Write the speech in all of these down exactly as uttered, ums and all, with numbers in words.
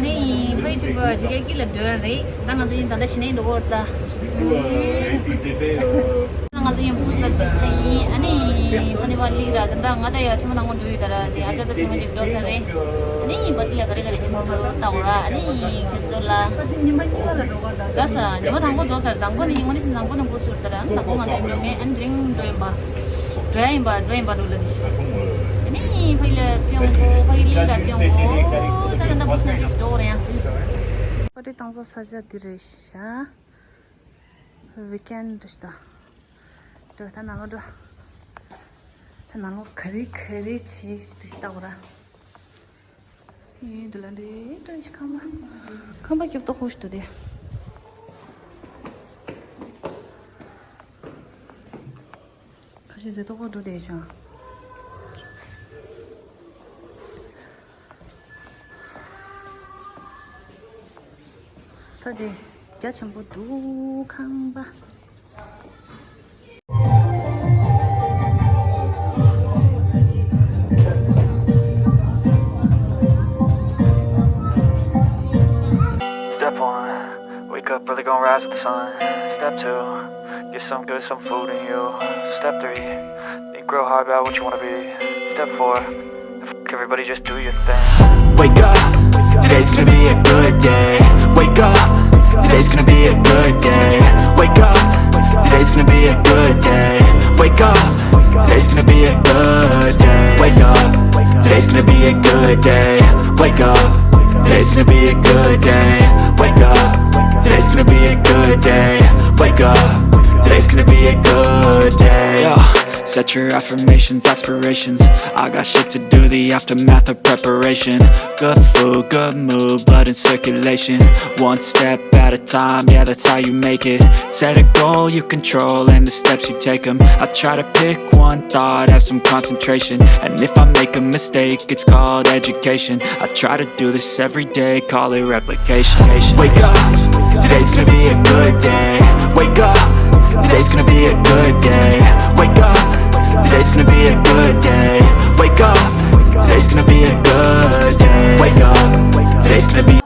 ནི་ཕ་ཡི་ཆུང་པ་ཞིག་གི་ལ་འགྲོ་ཡ་རེད། ད་ང་ཚོ་ཡིན་ད་ལྟ་ཕྱི་ནས་འགྲོ་གི་ཡོད་ད། ང་ཚོ་ཡང་བུ་སླེབས་ཚར་ཡིན། ཨ་ནི་ཕ་ནི་བ་ལི་ར་ད་ང་ད་ཡ་ཐུ་མ་དང་པོ་འགྲོ་ཡོད་ད་ར། ཨ་ཅག་ད་ཐུ་མ་ཅིག་འགྲོ་ཚར་རེད། ཨ་ནི་བ་ཏི་ལ་ག་རེ་ག་རེ་བྱུང་འདུག་ལྟ་འོ་ར། ཨ་ནི་ཁྱེད་ཚོ་ལ་ཉི་མ་གཉིས་ཀ་ལ་འགྲོ་ག་ད། ལ་ས་ཉི་མ་དང་པོ་རྫོགས་ཚར། དང་པོ་ནི་ཡིན་ངོ་ནི་ཕྱིན་དང་པོ་ནི་འགོ་ཚུགས་ད་ར། ཨ་ནི་དང་པོ་ང་ཚོ་ཡིན་འགྲོ་མེད། ཨ་ནི་རིང་འགྲོ་ཡིན་པ། འགྲོ་ཡ་ཡིན་པ་འགྲོ་ཡིན་པ་འགྲོ་ལ་ནི། ཨ་ནི་ཕ་ཡི་ལ་སྟོན་གོ། ཕ་ཡི་ལི་ལ་སྟོན་གོ། ད་ད་ད་བུ་སྣ་ཅིག་འགྲོ་རེད་ཡང་། པར་ཊི་བཏང་ས་ས་ཆ་འདི་རེད་ཤག་ཝི་ཀེན་ཌི་ཞིག་ད། འགྲོ་ད་ནང་ལོགས་འགྲོ། ད་ནང་ལོགས་ག་རེ་ག་རེ་བྱེད་ཅི་ཏི་ཞིག་ལྟ་གོ་ར། ཨེ་འདི་ལ་འདི་ཏོན་ཞིག་ཁང་པ། ཁང་པ་སྐྱོབ་ཏོ་ཧུ་ཞིག་ཏུ་དེ། ཁ་ཤས་དེ་ཏོག་པོ་འགྲོ་བསྡད་བྱུང་། ད་དེ་རྒྱ་ཆེན་པོ་འདུག་ཁང་པ། Step one, wake up early, gonna rise with the sun. Step two, get some good, some food in you. Step three, think real hard about what you wanna be. Step four, fuck everybody, just do your thing. Wake up, today's gonna be a good day. Wake up, today's gonna be a good day. Wake up, today's gonna be a good day. Wake up, today's gonna be a good day. Wake up, today's gonna be a good day. Wake up, today's gonna be a good day. Wake up, today's gonna be a good day. Wake up, today's gonna be a good day. Yeah. Set your affirmations, aspirations. I got shit to do, the aftermath of preparation. Good food, good mood, blood in circulation. One step at a time, yeah, that's how you make it. Set a goal you control and the steps you take 'em. I try to pick one thought, have some concentration. And if I make a mistake, it's called education. I try to do this every day, call it replication. Wake up, today's gonna be a good day. Wake up, today's gonna be a good day. Wake up, today's gonna be a good day. Wake up, today's gonna be a good day. Wake up, today's gonna be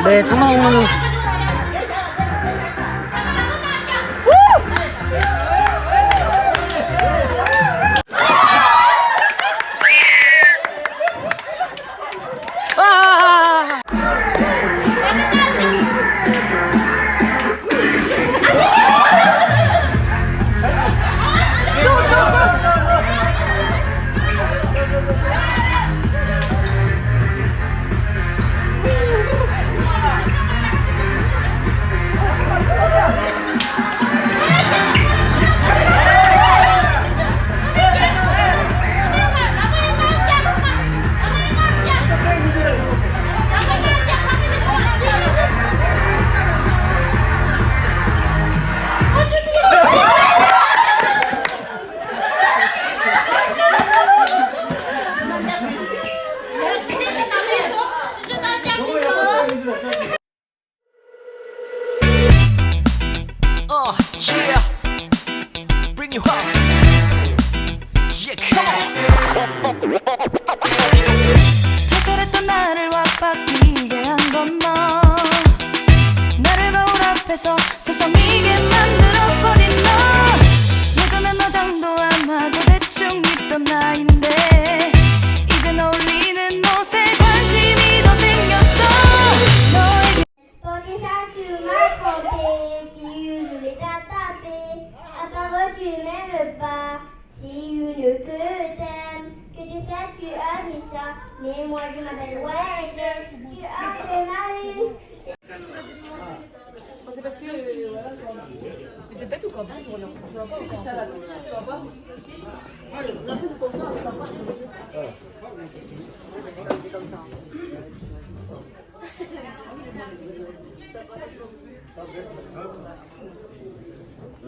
ལས་ཐ་མ་འོང་ལུ། Uh, yeah. Bring you up. Yeah, come on. 탁월했던 나를 확 바뀌게 한 건 너. 나를 거울 앞에서 서성이게 만들어버린 너. 예전엔 화장도 안 하고 대충 입던 나인데 이젠 어울리는 옷에 관심이 더 생겼어. 너에게 Et moi, je m'appelle Walter. Tu as fait Marie.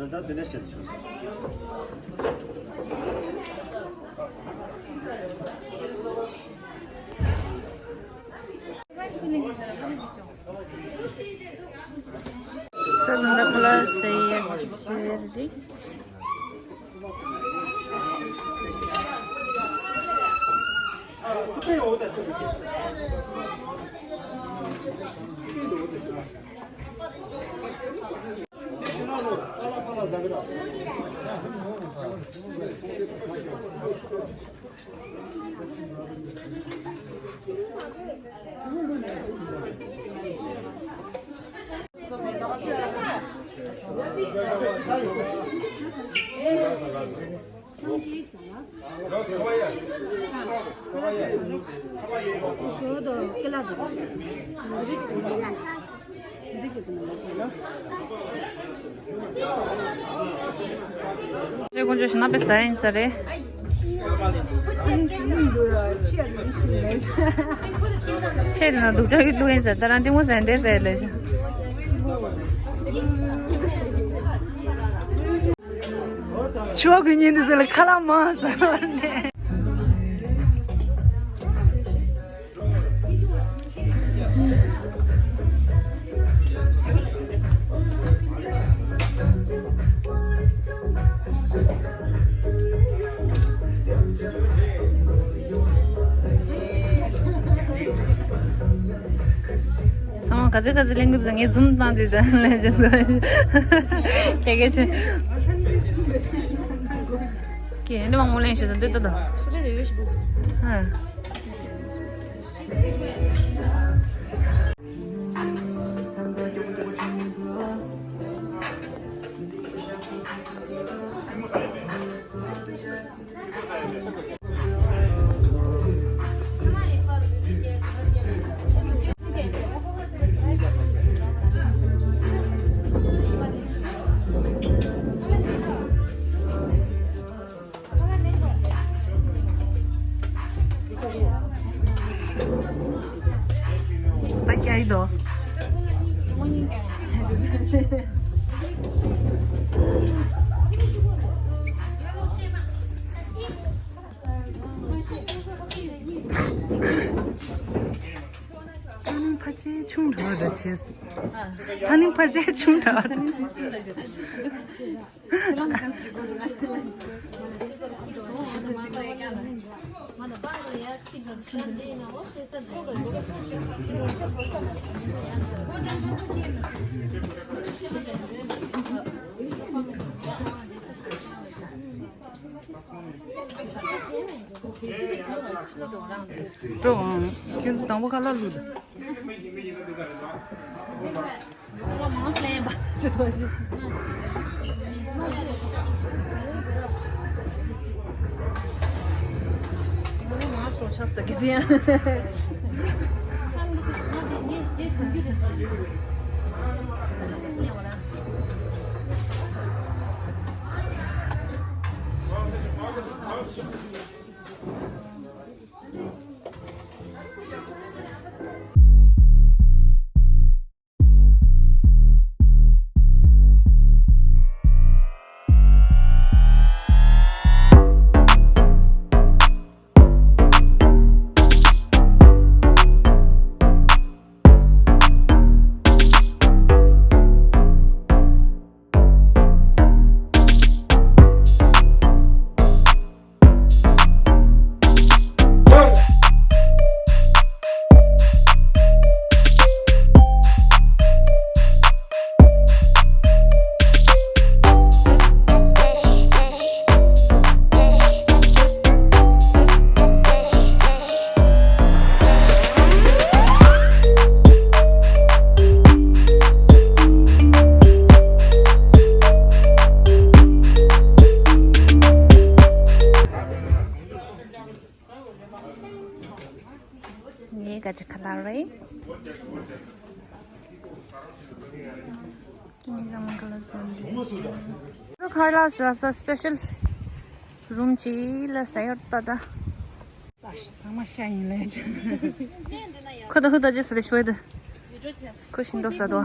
ད་དེ་ནས་བཤད་ཆོག་ས་དང་ད་ཁ་ལག་ཟ་ཡས་ཅིག་རེད། ཁྱེད་ཀྱིས་ཞུ་ན་དཔེ་ཟ་ཡིན་ས་རེད། ཆེད་དུ་ན་སྡུག་ཅག་གི་བླུག་ཡིན་ཟེར། ད་རང་གཏི་མུག་ཟ་འདྲེ་ཟེར་ལས། ཆུ་བ་ཀུན་ཉིན་འདི་ཚོ་ལ་ཁ་ལག་མང་ཟ་བ་ནས། ཚང་མ་ག་ཚོད་ག་ཚོད་ལེན་གི་འདུག་ངས་ཛུམ་བཏང་དུས་ད་ལེན་ཅིག་འདུག་ཁྱེད་སྐད་ཆ། ཁྱེད་འདི་མང་པོ་ལེན་ཤོག་ད་འདི་ལྟ་དང་། ཧ། ད་སྐྱ་ཡི་དོ། ད་ནི་ཕལ་ཆེར་ཆུང་དྲགས་རེད་བྱས། ད་ནི་ཕལ་ཆེར་ཆུང་དྲགས་རེད། འགྲོ་འོང་། ཁྱོད་ཚོ་དང་པོ་ཁ་ལག་བླུགས་དང་། ཁ་ལག་ཟ་ས་སི་པེ་ཤལ་རུམ་ཅིག་ལ་ཟ་ཡོད་ད་ད། ཚང་མ་ཤ་ཡིན་ལས་ཅི། ཁོ་ད་ཁོ་ད་ཅི་ཟ་དེ་ཤོད་དེ། ཁོ་ཤིང་ཏོག་ཟ་དོ།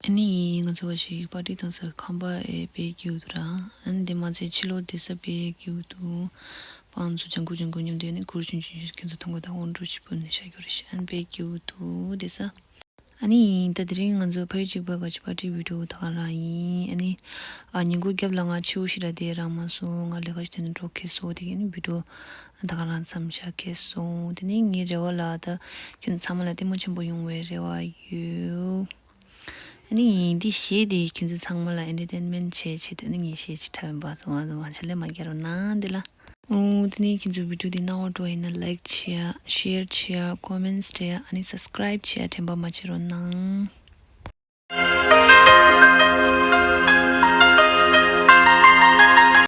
ཨ་ནི་ང་ཚོ་བ་ཞིག་པར་ཊི་བཏང་ས་ཁམས་པ་ཨེ་དཔེ་སྐྱིད་པོ་འདུག་ར། ཨ་ནི་དེ་མ་ཚད་ཕྱི་ལོགས་བསྡད་ས་དཔེ་སྐྱིད་པོ་འདུག་པང་ཚོ་ལྗང་ཁུ་ལྗང་ཁུ་མཉམ་དུ་ནི་གུར་ཆུང་ཆུང་ཞིག་ཁྱོད་ཚོ་མཐོང་གི་ད་འོང་འགྲོ་ཞིབ་པོ་ནས་བྱ་རྒྱུ་རེད་ཤག་ཨ་ནི་དཔེ་སྐྱིད་པོ་འདུག་བསྡད་ས། ཨ་ནི་ད་དེ་རིང་ང་ཚོ་ཕ་ཡུལ་གཅིག་པ་ག་ཅི་པར་ཊི་བི་ཌི་ཡོ་ད་ག་རང་ཡིན། ཨ་ནི་ཨ་ཉིན་གུང་རྒྱབ་ལ་ང་ཕྱི་པོ་ཞིག་ར་དེ་རང་མ་སོང་། ང་ལས་ཀ་ཞིག་དེ་ནས་འགྲོ་ཁེལ་སོང་། དེ་ག་ནི་བི་ཌི་ཡོ་ད་ག་རང་མཚམས་བཞག་ཁེལ་སོང་། དེ་ནི་ངའི་རེ་བ་ལ་ད་ཁྱོད་ཚང་མ་ལ་ལྟད་མོ་ཆེན་པོ་ཡོང་བའི་རེ་བ་ཡོད། ཨ་ནི་འདི་གཞས་དེ་ཁྱོད་ཚོ་ཚང་མ་ལ་ཨེན་ཊར་ཊེན་མེན་ཊི་བྱེད་ཆེད་དུ་ཨ་ནི་ངས་གཞས་ཅིག་འཁྲབ་ཡིན་པ། ཚང་མ་ཚང་མ་ཆ་ལས་མ་བརྒྱབ་རོགས་གནང་། འདི་ལ་ཨོ་དེ་ནས་ཁྱོད་ཚོ་བི་ཌི་ཡོ་དེ་སྣང་བ་འགྲོ་ཡིན་ན་ལའིཀ་བྱེད་ཡ། ཤེར་བྱེད་ཡ། ཀོ་མེན་ཊི་སྤྲད་ཡ། ཨ་ནི་སབ་སི་ཀ་རའིབ་བྱེད་ཡ་དྲན་པ་མ་བརྗེད་རོགས་གནང་།